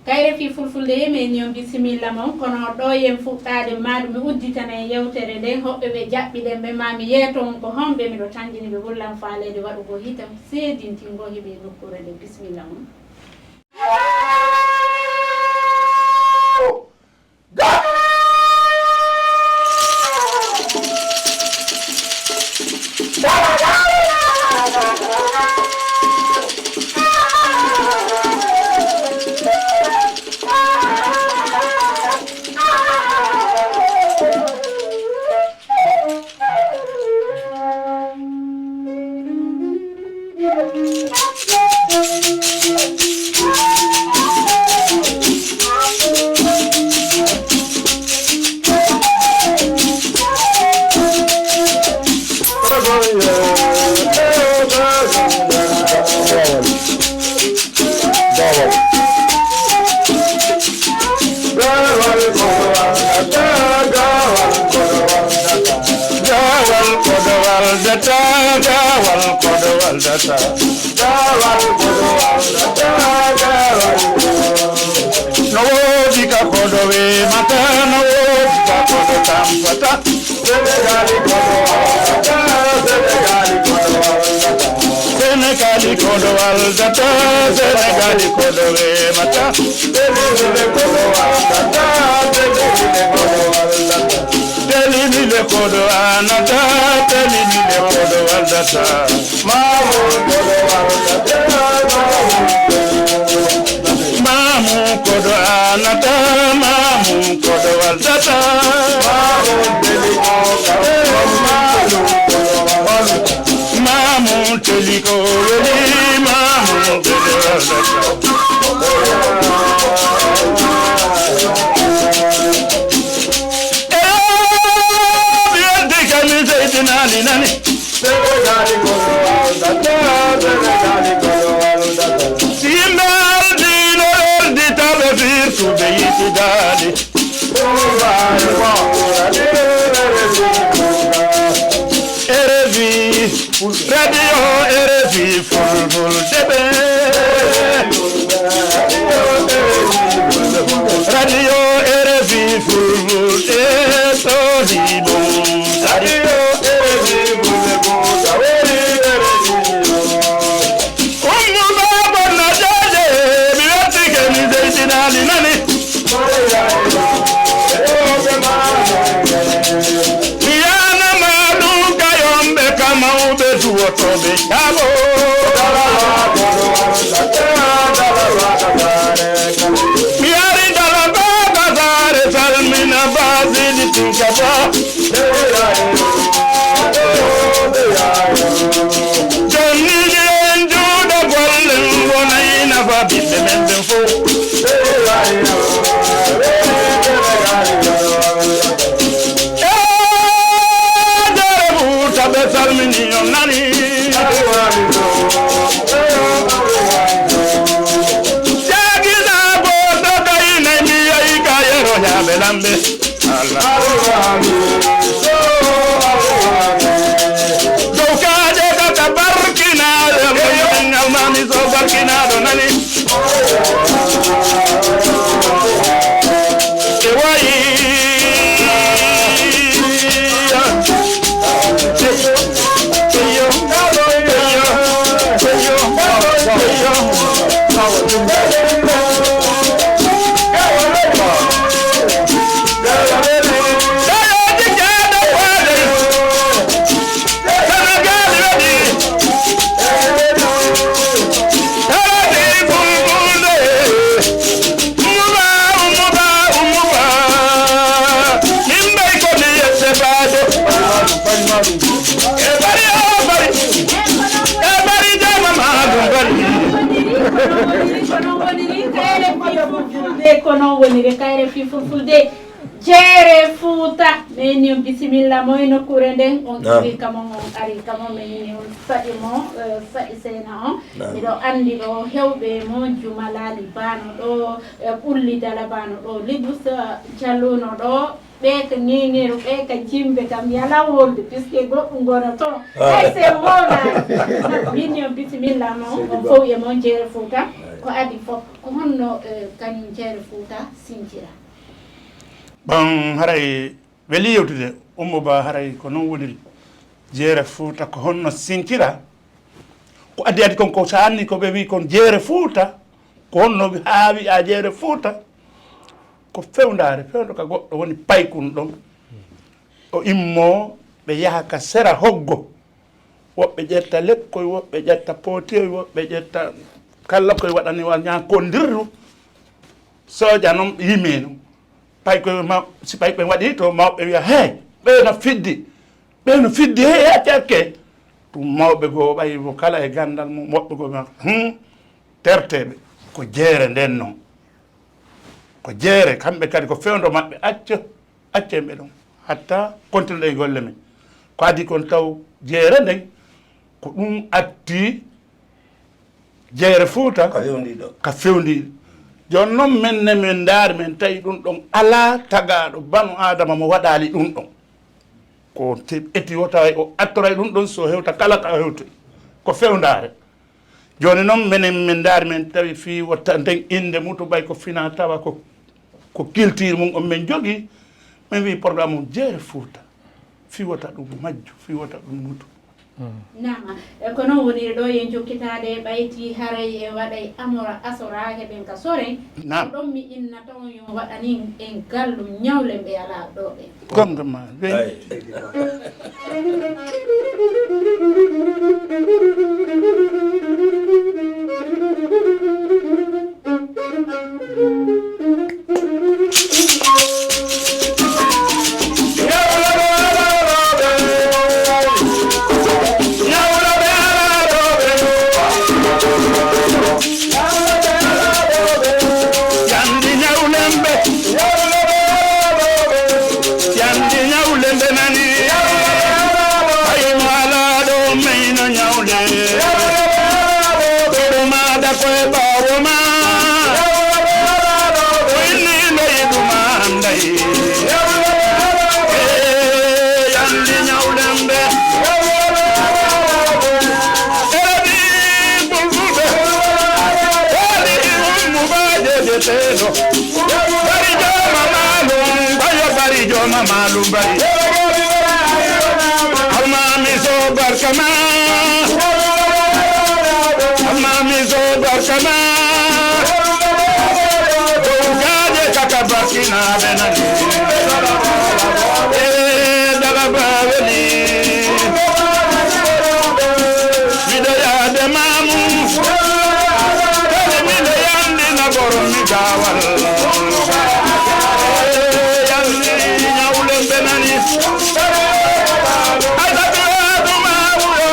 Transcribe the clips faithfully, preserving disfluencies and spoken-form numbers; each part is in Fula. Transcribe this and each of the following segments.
Kayre fii fulfulde, yemi en yon bisimilla mon, kono ɗo yen fuɗɗaade maɗum mi udditana en yewtere nden, hoɓɓe ɓe jaɓɓiɗen ɓe ma mi yeeto on ko honɓe miɗo tanjini ɓe ɓullan faaleede waɗugol hitam seedintingol hiɓe e nokkuure nde. Bisimilla mon. Gaawal koɗo waldata, gaawal koɗo waldata, gaawal koɗo waldata, gaawal. No woodi ka koɗo weemata, no woodi ka koɗo tampata. Senegaali koɗo waldata, Senegaali koɗo waldata, Senegaali koɗo weemata. Telimile koɗo waldata, telimile koɗo waldata. Telimile koɗo anata, telimile koɗo waldata. Maamu koɗo waldata, maamu. Maamu koɗo anata, maamu koɗo waldata. Maamu teli ko weli, maamu koɗo waldata. Eyo, mi welti kam mi seytinaali nani. Senegaali koɗo waldata, Senegaali koɗo waldata. Si yimɓe ardiino werditaɓe firtuɓe yitidaali. R F I, radio R F I fulfulde ɓe. Radio R F I fulfulde sohli mum. Radio R F I fulfulde ko tawori R F I. Ummu baaba na jaaje, mi wettike mi seytinaali nani. Mi yaanama ɗum ka yomɓe ka mawɓe duwotooɓe caabo. Mi ari dala baaba saare salmina baasidi tinka ba. Jonnini en juuɗe golle wonay nafa ɓiɓɓe men ɓen fow. Ee, Jere Fuuta ɓe salmini on nani. Jaagina gooto gayne mi yahi ka yero ñaaɓe lamɓe. Dow kaaƴe kaka barkinaaɗe, almaami so barkinaaɗo nani. E wayi. Ko noon woniri kayre fii fulfulde. Jeere Fuuta, mi inni on bisimilla mo e nokkuure nden. On Naam. Iwi kamo, on ari kamo, mi inni on saɗi mo, eh, saɗi seena on. Naam. Miɗo anndi ɗo hewɓe mo Jumalaali Baano ɗo, eh, Ɓulli Dala Baano ɗo, Libus, eh, Jalluno ɗo, ɓe ka Ŋeŋeru, ɓe ka Jimbe, kam yala wolde, puisque goɗɗum gono toon. Ah. Ay, c'est bon, ah. Mi inni on bisimilla mo, on fow e mon Jeere Fuuta. Ay. Ko adii fof, ko honno, eh, kañum Jeere Fuuta sincira? Bon, haray welii yewtude, Ummu Ba, haray ko noon woniri. Jeere Fuuta ko honno sincira? Ko adii adii kon, ko so a anndi ko ɓe wii kon Jeere Fuuta, ko honno wi-, haa wiyaa Jeere Fuuta? Ko fewndaare, fewndo ka goɗɗo woni paykun ɗon. O immoo, ɓe yaha ka sera hoggo. Woɓɓe ƴetta lekkoy, woɓɓe ƴetta pootiyoy, woɓɓe ƴetta kala koy waɗani wa ñaakondirru. Sooja noon yimii noon. Paykoy ma-, si paykoy waɗii to mawɓe wiya, "Hey, ɓee no fiddi, ɓee no fiddi, hey, acce, acce." Ɗum mawɓe goo ɓay mo kala e ganndal mum, woɓɓe goo wiya, "Hmm, terteeɓe, ko jeere nden noon. Ko jeere, kamɓe kadi ko fewndo maɓɓe, acce." Accen ɓe ɗon, hatta kontinuɗen e golle men. Ko adii kon taw jeere nden, ko ɗum addi Jeere Fuuta ka fewndiiɗo. Ka fewndiiɗo. Jooni noon, men ne men ndaari, men tawi ɗum ɗon alaa tagaaɗo banu Aadama mo waɗaali ɗum ɗon. Ko te-, eti o tawa o attoray ɗum ɗon, so hewta kala ka hewtoy. Ko fewndaare. Jooni noon, menen min ndaari, min tawi fii wotta nden innde mutu ɓay ko fina tawa ko, ko culture mum on min jogii. Min wii programme on Jeere Fuuta, fii wota ɗum majju, fii wota ɗum mutu. Naam, e ko noon woniri ɗo, yen jokkitaade ɓayti haray e waɗay amora asora heɓen ka soren. Naam. Ɗon mi inna taw yo waɗanin en gallum ñawle mbe alaa ɗo ɓe. Gomɗo ma, wey. Ay. Yandi ñawlembe. Yandi ñawlembe nani. Ay mo ala ɗo meyno ñawle. Koɗo ma da koye ɓaawo ma. Ko inni leydu ma anday. Eh, yandi ñawlembe. Eredi Fulfulɓe, waɗi ummu baaje jeteeɗo. Bari jooma maalum, bayo bari jooma maalum bari. Almaami so barka ma. Almaami so barka ma. Dow kaaje kaka barkinaaɓe nani. Ee, dala ba weli. Miɗo yaade maamu. Kadi miɗo yandina borom mi gaawal. Ee, yandi ñawle ɓe nani. Asabi waɗu maamu yo.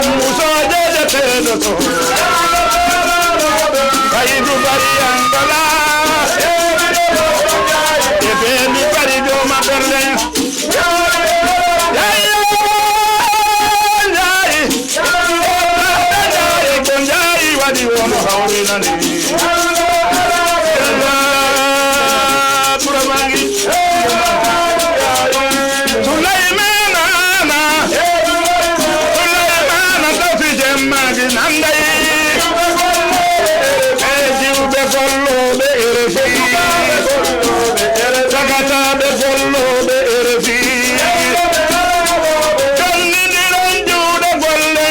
Ummu soojeeje teedo so. Kaydu bari Angola. E ɓe mi bari jooma Berlin. Yayya Njaay. Njaay ko Njaay waɗi wono hawrinani. Ɓura mangi. Sulaymana, Sulaymana tafi jemmaji nanday. E jiwɓe gollooɓe R F I. Sagataaɓe gollooɓe R F I. Kannindiron juuɗe golle.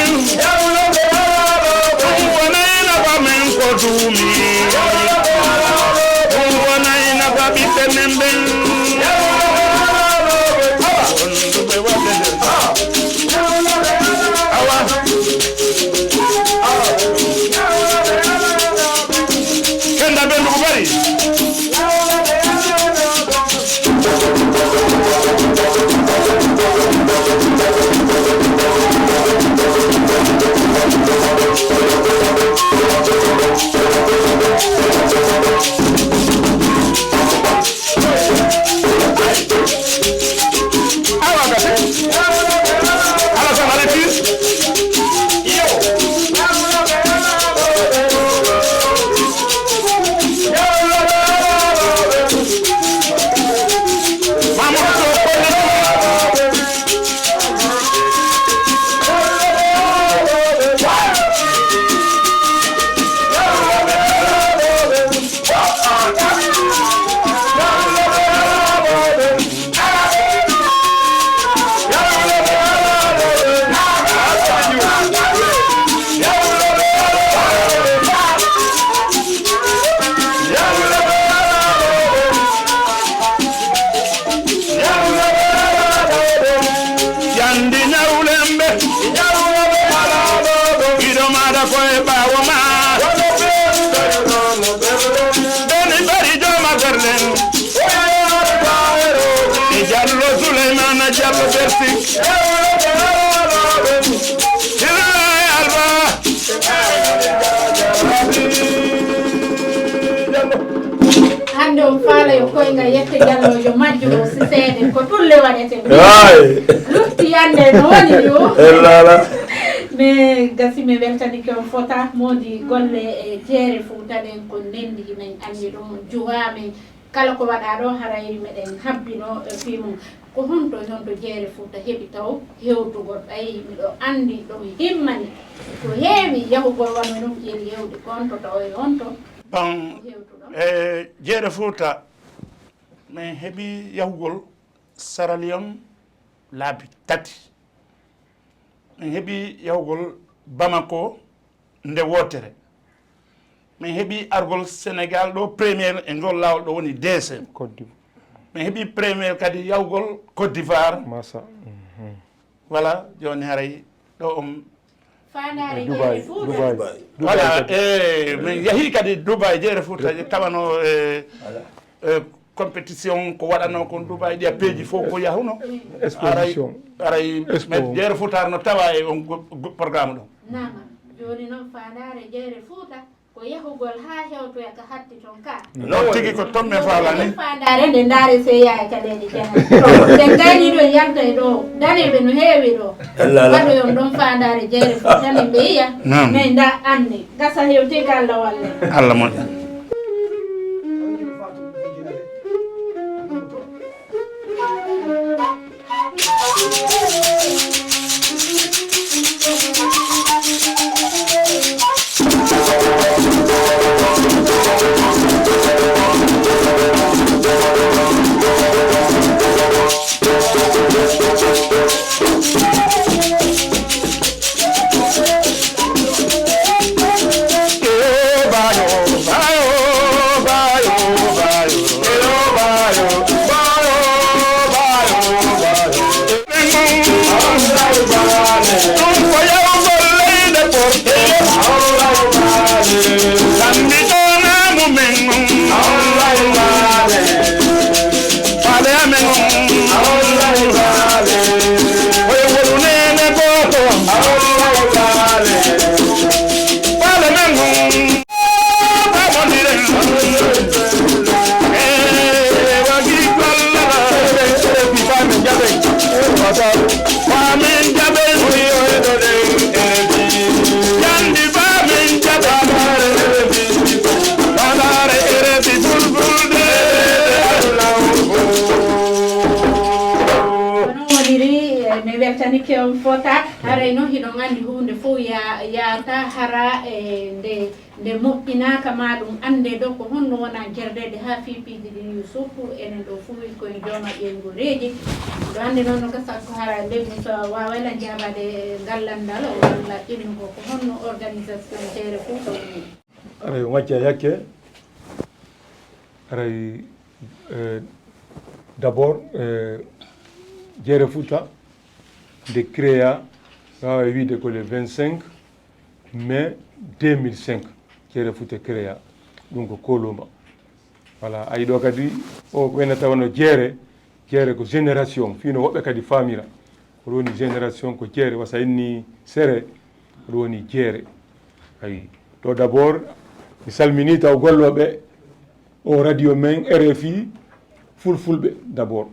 Ɗum wonay nafa men ko duumi. Ɗum wonay nafa ɓiɓɓe men ɓen. Awa, honɗuɓe waɗde nde? Awa. Kenda ɓenndu ko bari. On faala yo koyngal yette jalloojo majjuɗo si seede ko ɗulle waɗete. Lutti yande no woni yo. Ellala. Mais gasi mi weltanike on fota modi golle e jeere Fuuta ɗen ko ndenndi men anndi ɗum juwa men kala ko waɗa ɗo haray meɗen habbino e fii mum. Ko honto honto jeere Fuuta heɓi taw hewtugol ɓay miɗo anndi ɗum himmani ko heewi yahugol wano non ƴeeri hewde ko honto taw e honto. Bon, e jeere Fuuta min heɓi yahugol Sierra Leone laabi tati. Min heɓi yahugol Bamako nde wootere. Min heɓi argol Sénégal ɗo premier e ngol laawol ɗo woni deuxième. Min heɓi premier kadi yahugol Côte d'Ivoire. Voilà, jooni haray ɗo on. Faandaare jeere Fuuta. Voilà, e min yahi kadi Dubai jeere Fuuta tawano e compétition ko waɗanoo kon Dubai ɗi a peeji fof ko yahuno. Aray jeere Fuuta no tawa e on programme ɗo. Nama jooni noon faandaare jeere Fuuta ko yahugol haa hewtoya ka hatti ton ka. Non tigi ko ton min faalani. Faandaare nde ndaare seeyaa e kadeeje jana. Sen gayni ɗo yalta e ɗo daneɓe no heewi ɗo. Waɗoyon ɗon faandaare jeere Fuuta ne ɓe yiya. Mais nda anne gasa hewte ka Allah walle. Allah moƴƴa. Mi weltanike on fota. Haray noon hiɗon anndi huunde fof ya- yaata hara e nde nde moƴƴinaaka ma ɗum annde ɗo ko honno wona gerdeede haa fii piiji ɗin yo soppu enen ɗo fof koye jooma ƴeyngoreeji. Ɗo annde noon no gasa ko hara ndegu so waawayla jaabaade ngal lanndal walla innugol ko honno organisation jeere fof ɗo woni. Aray o ngacca yakke. Aray eh, d'abord eh, jeere Fuuta nde créa waawa wiide ko le vingt-cinq mai deux mille cinq jeere Fuuta créa. Ɗum ko koloma. Voilà, ayi ɗo kadi o wena tawano jeere. Jeere ko génération fino woɓɓe kadi famira. Ko ɗum woni génération ko jeere wasa inni sere. Ko ɗum woni jeere. Ayi to d'abord mi salmini taw gollooɓe o radio men R F I fulfulɓe d'abord.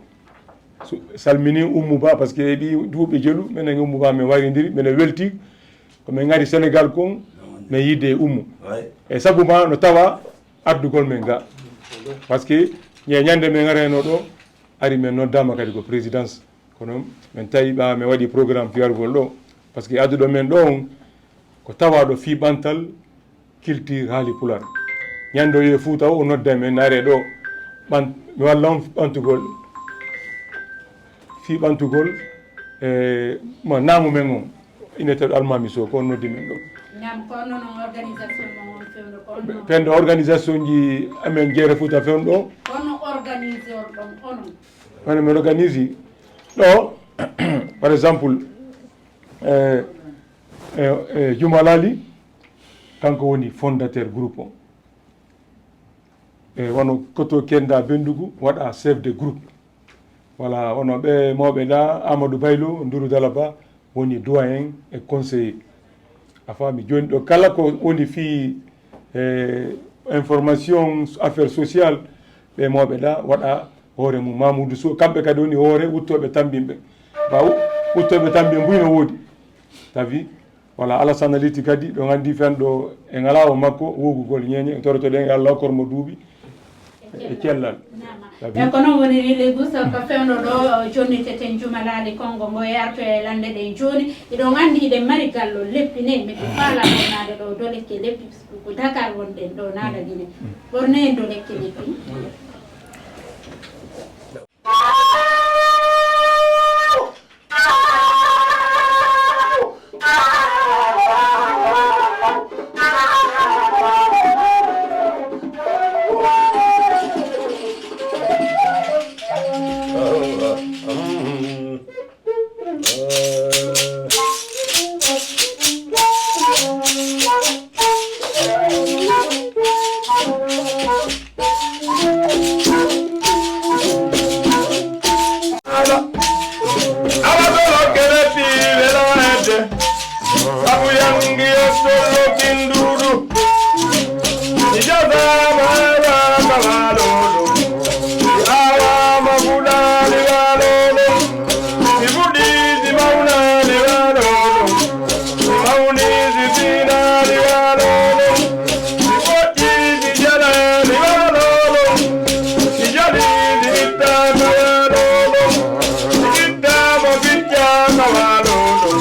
Salmini Oumou Ba parce que heɓi duuɓe jelu menen Oumou Ba min wayrindiri minen welti. Ko min ngari Sénégal kon min yidde e Oumou e sabu ma no tawa ardugol men ga. Parce que ñe ñande min ngarayno ɗo ari min noddama kadi ko présidence. Kono min tawi ɓa min waɗi programme fiyargol ɗo. Parce que adduɗo men ɗo on ko tawaɗo fii ɓantal culture haali pular. Ñande o wiye Fuuta o o nodda men naare ɗo ɓan mi walla on ɓantugol fii ɓantugol e ma naamu men on. Ine tawi almami so ko on noddi men ɗo. Ñam ko non organisation mo on fewndo ko on. Fewndo organisation ji amen jeere Fuuta fewndo. Kono organiser on ɗon onon. Wano mi organise ɗo par exemple e e e Jumalali kanko woni fondateur groupe o. E wano koto kenda bendugu waɗa chef de groupe. Voilà wano ɓe mawɓe ɗa Amadou Baylo Nduru Dalaba woni doyen e conseiller. A faami joni ɗo kala ko woni fii e information affaire sociale. ɓe mooɓe ɗa waɗa hoore mum Mamoudou Sow. Kamɓe kadi woni hoore wuttooɓe Tambin ɓe. Baw wuttooɓe Tambin mbuy no woodi. Tawi wala Alassane Liti kadi ɗo nganndi fen ɗo e ngalaawo makko wogugol ñeeñe. Torotoɗen e Allah okkor mo duuɓi e cellal. Tawi E ko noon woniri Lagos ko fewndo ɗo jonniteten jumalaali konngo ngo e arto e lannde ɗen jooni. Hiɗon anndi hiɗen mari gallo leppi ne, miɗo faala ɓornaade ɗo dolekke leppi, puisque ko Dakar wonɗen ɗo, naada Gine. Ɓorneen dolekke leppi. Awa ɗo kere piiwe ɗo hedde. Abu yangi yo tollo kindudu. Ijazama ala kawalodo. Awa magudali walodo. Ibudi di maunali walodo. Ibudi di maunali walodo. Ibudi di maunali walodo. Ijali di itta kawalodo. Itta mo bijja kawalodo.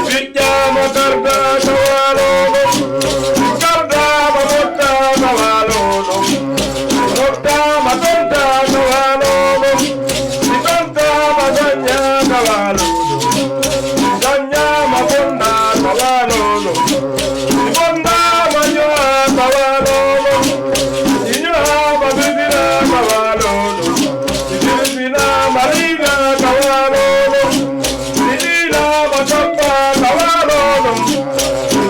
Bijja mo karda kawalodo. Karda mo botta kawalodo. Botta mo tonta kawalodo. Tonta mo sanya kawalodo. Sanya mo bonna kawalodo. Bonna mo nyoa kawalodo. Nyoa mo bibina kawalodo. Bibina marina kawalodo. Bibina mo tappa kawalodo.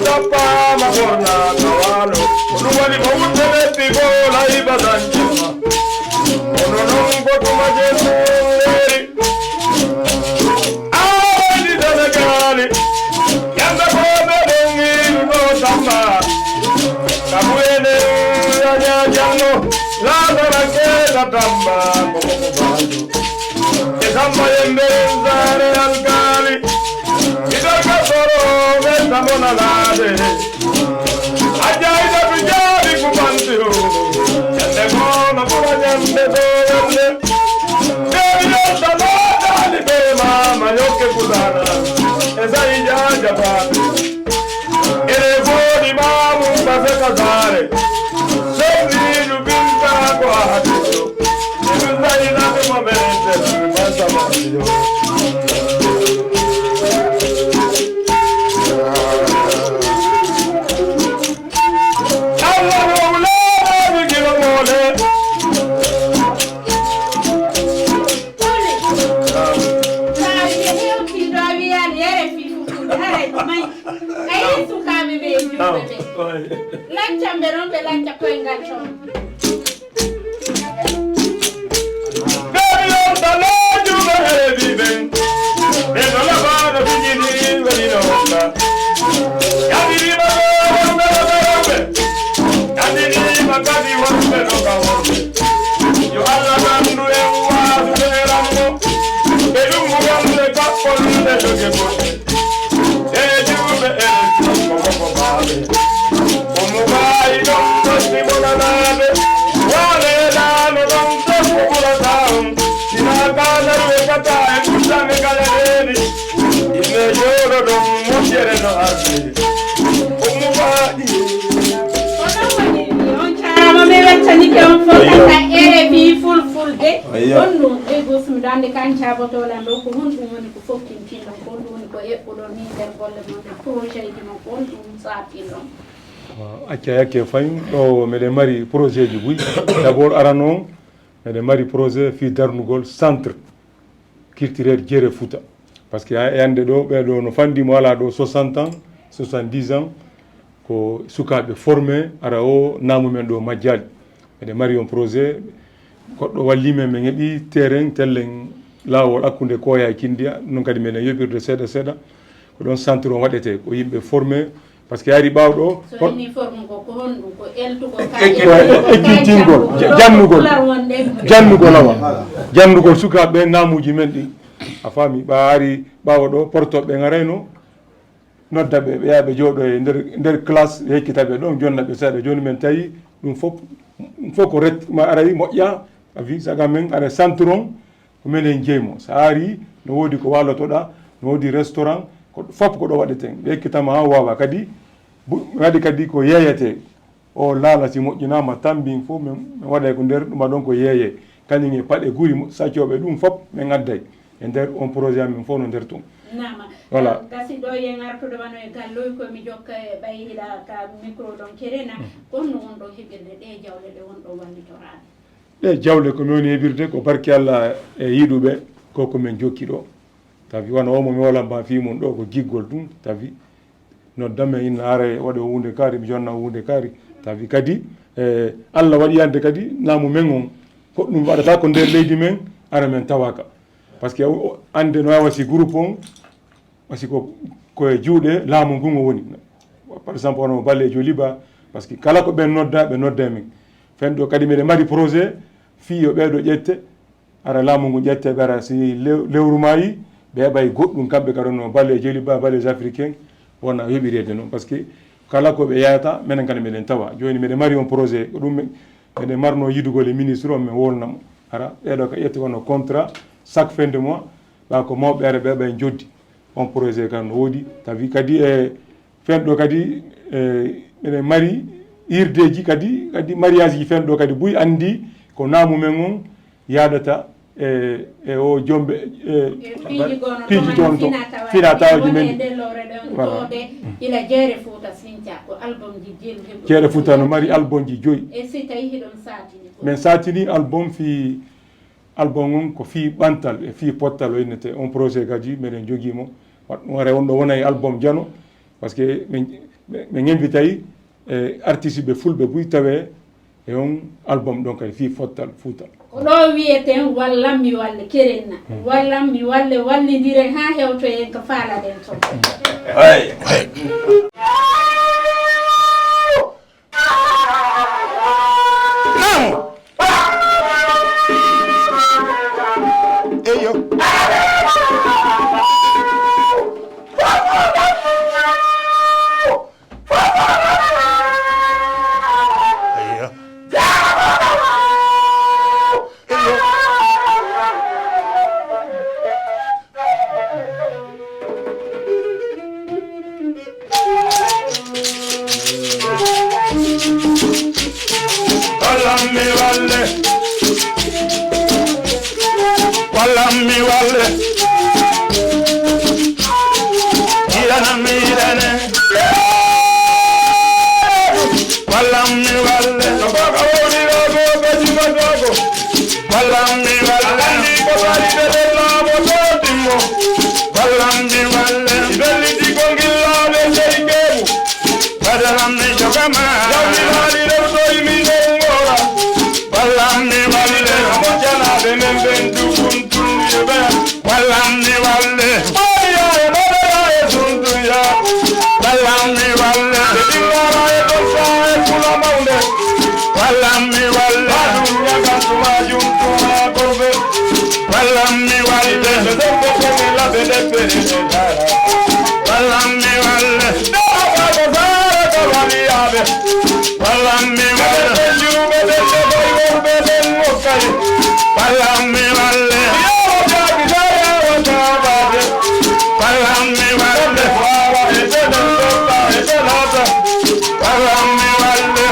Tappa mo bonna kawalodo. Ko ɗum waɗi mo wutte leppi ko layi basanjima. Kono noon ko tuma Jeesu leeri. Aawdi Senegaali. Yanda ko ɓe ɗon ngiiruno Samba. Kabu ene yaña janno. Laasara keeta Tamba. Ko ko baajo. E Samba yembe saare alkaali. Ido ka soro ɓe samona laade. A jayda tu jaabi ku banti o. Ñande goono ɓura ñande ɗo wonde. Ɓeeɗi yolta lootaali ɓe maama yokke kusaana. E sayi jaajabaade. Ene fooɗi maamum base ka saare. Sewniiɗu binta ko ahadi. Iɗum sayi naɓe mo ɓe ente. Masama. Lacca mbe ɗon ɓe lacca koyngal toon. Gari on talaju ɓe heewi ɓen. Ɓe no labaano fijini woni no wonda. Yadiriima ɓe wonɓe no ɓe wonɓe. Yadiriima kadi wonɓe no ka wonɓe. Yo Allah nandu en waasude e rammo. Ɓe ɗum wonɓe kaɓɓol ɓe joge bonɓe. E juuɓe e ko koko baaɓe. Ko mo baayi ɗon foti bonanaade. Waale laano ɗon foti ko ɓurata on. Sinaa kaanaru e kata e ɓurtane kala reeni. Ine jooɗo ɗon moƴƴere no arde. Ko mo baayi. On caarama, mi weccanike on fof kaka R F I fulfulde. On ɗum e gosmi ɗande kan caabotoolan ɗo ko honɗum woni ko fokkintinɗon, ko honɗum woni ko eɓɓuɗon ni nder golle mon, nder projet ji mon, ko honɗum saabtinɗon? Acca yakke fayin ɗo meɗen mari projet ji buy. D'abord arano on meɗen mari projet fii darnugol centre culturel Jere Fuuta. Parce que e annde ɗo ɓeɗo no fanndi mo alaa ɗo soixante ans, soixante-dix ans, ko sukaaɓe formé ara o naamu men ɗo majjaali. Meɗen mari on projet, goɗɗo walli men, min heɓi terrain tellen laawol hakkunde Koya e Kindiya, non kadi meɗen yoɓirde seeɗa seeɗa. Ko ɗon centre on waɗetee, ko yimɓe formé, Parce que ari ɓaawo ɗo, so hot- inni forme ko, ko honɗum? Ko eltugol ka e-, e-, eltugol, ekkitingol, ka jannugol, jannugol. Jannugol awa. Jannugol sukaaɓe ɓe, naamuuji men ɗi. A faami, ɓa ari ɓaawo ɗo, portooɓe ɓe ngarayno, nodda ɓe, ɓe yaha ɓe jooɗo e nder, nder classe, ɓe hekkita ɓe ɗon, jonna ɓe seeɗa. Jooni men tawi ɗum fof, ɗum fof ko ret-, ma aray moƴƴa, a wi saga men ara centre on, ko menen jeymo. So a ari, no woodi ko walotoɗa, no woodi restaurant, ko fof ko ɗo waɗeten. Ɓe ekkitama haa waawa kadi, bu-, waɗi kadi ko yeeyete. O laala si moƴƴinaama, tambi fof, min, min waɗay ko nder ɗuma ɗon ko yeeye. Kañum e paɗe guri mo-, saccooɓe ɗum fof, min adday e nder on projet amin fof no nder tun. Naama. Voilà. Gasi ɗo yen artude wano e galloy ko mi jokka e ɓay ila ka micro ɗon kerena. Mhm. Ko honno won ɗon heɓirde ɗe jawle ɗe won ɗon wallitoraade? Ɗe jawle ko mi woni heɓirde ko barke Allah e yiɗuɓe ko ko min jokki ɗo. Tawi wano o mo mi walan ba fii mun ɗo ko giggol ɗum, tawi nodda men inna ara waɗe o hunde kaari, mi jonna o hunde kaari. Tawi kadi, eh, Allah waɗi hannde kadi laamu men on, ko ɗum waɗata ko nder leydi men, ara men tawaka. Parce que o, o, hannde no wawa si groupe on, parce que ko, ko e juuɗe laamu ngun o woni. Par exemple, hono Bale Joliba, parce que kala ko ɓen nodda, ɓe nodda min. Fen ɗo kadi miɗen mari projet, fii yo ɓeeɗo ƴette, ara laamu ngu ƴette ɓe ara si lew-, lewru maayi, ɓe heɓay goɗɗum kamɓe kadi no Bale Joliba, Bale Africain, wona heɓireede noon. Parce que kala ko ɓe yahata, menen kadi meɗen tawa. Jooni meɗen mari on projet, ko ɗum men, meɗen marno yidugol e ministre on, men wolna mo. Ara, ɓeeɗo ka ƴette wano contrat, chaque fin de mois, ɓa ko mawɓe ara ɓe ɓay joddi. On projet kan no woodi, tawi kadi e fen ɗo kadi, e, meɗen mari hirdeji kadi, kadi mariage ji fen ɗo kadi buy andi ko naamu men on yaadata e, e o jombe, e, e piiji gono piiji toon to, fina tawa fina tawa ji men. E nder lowre ɗon. Voilà. Toode ila Jeere Fuuta Sinca, ko album ji jeelu heɓi. Jeere Fuuta no mari album ji joyi. E si tawi hiɗon satini ko? Men satini album fi, album on ko fi ɓantal e fi pottal o innete. On projet kadi meɗen jogii mo. Wat-, ware on ɗo wona e album jano, parce que min, min, min invitay e artiste ɓe fulɓe buy tawe e on album ɗon kadi fii fottal fuutal. Ko ɗo wiyeten wallan mi walle kerenna. Hmm. Wallan mi walle wallindiren haa hewtoyen ko faalaɗen ton. Hey, hey. Eyo. Wallan mi walle. Wallan mi walle. Yiɗanan mi yiɗane. Wallan mi walle. No baka woni ɗo ko ɓe jimatoko. Wallan mi walle. Andi ko bari de laaɓo to timmo. Wallan mi walle. Belliti ko gillaaɓe sey keebu. Badalam mi jogama. Yawmi laali rewtoy mi ɗon ngora. Wallan mi walle. Mo janaaɓe men ɓen dukun tunduɓe. Wallan mi walle. Oya e ɓoɗeya e suntuya. Wallan mi walle. Ɓe ɗimmara e ɗon saa e kula mawnde. Wallan mi walle. Maɗum ñagan tuma jum tuma korbe. Wallan mi walle. Ɓe ɗon ɓe kene laɓe ɗeppere ɓe dara. Wallan mi walle. Ɗo aɓaɓe saara ka waliyaaɓe. Wallan mi walle. Ɓe junuɓe ɓe ɓe ɓay worɓe ɓen mokkay. Wallan mi walle. Yawo jaabi dare awa tabaade. Wallan mi walle. Wawa e ɓe ɗon ɗoɓɓa e ɓe laata. Wallan mi walle.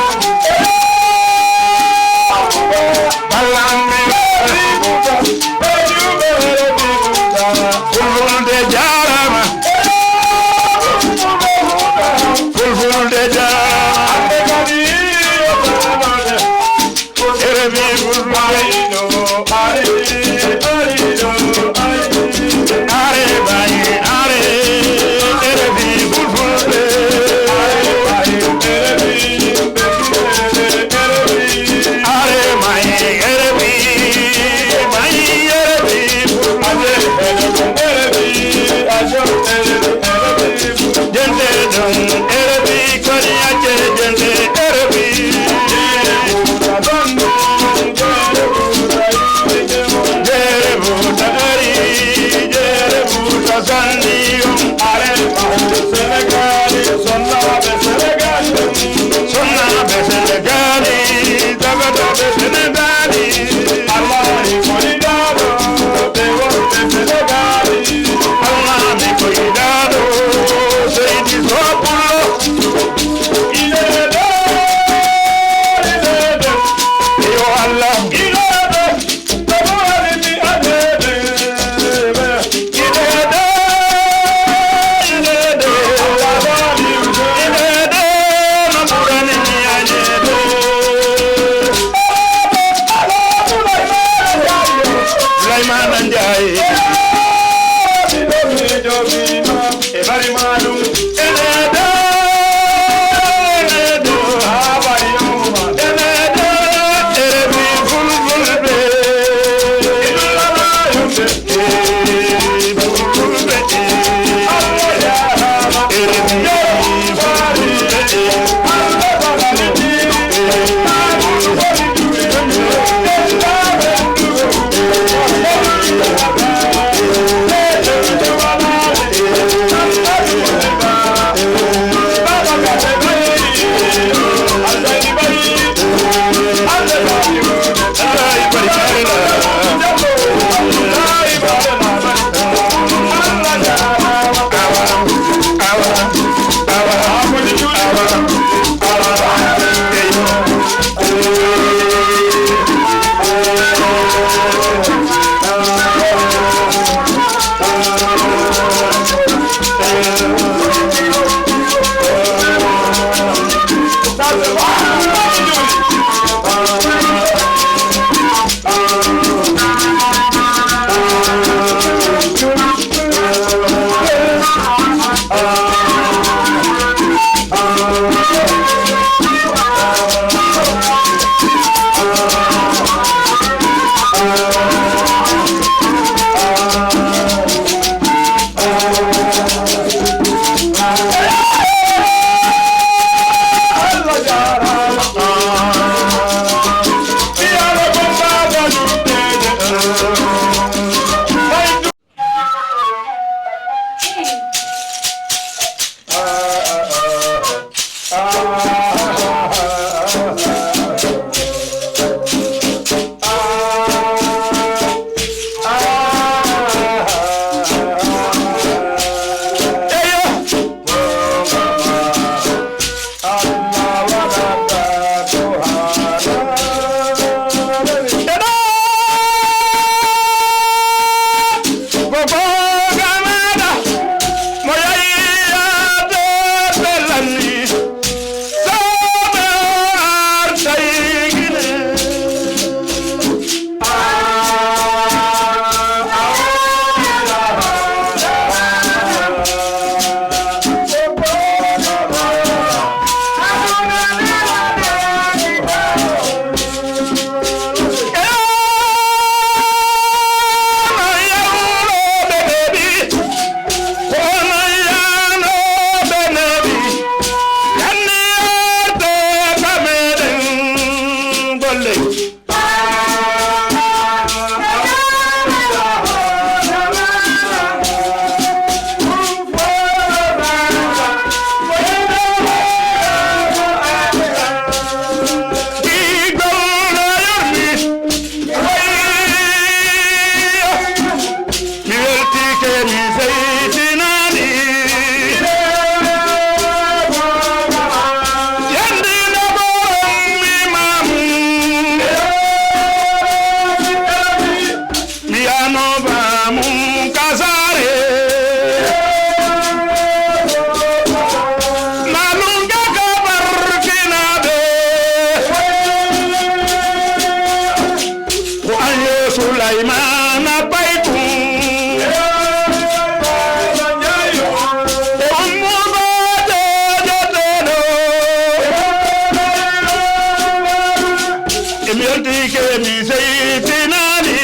Emi yalti ke mi seytinaani.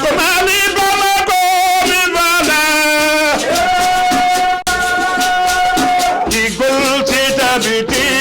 Ko Mali Bamako mi fala. Igol si tabiti.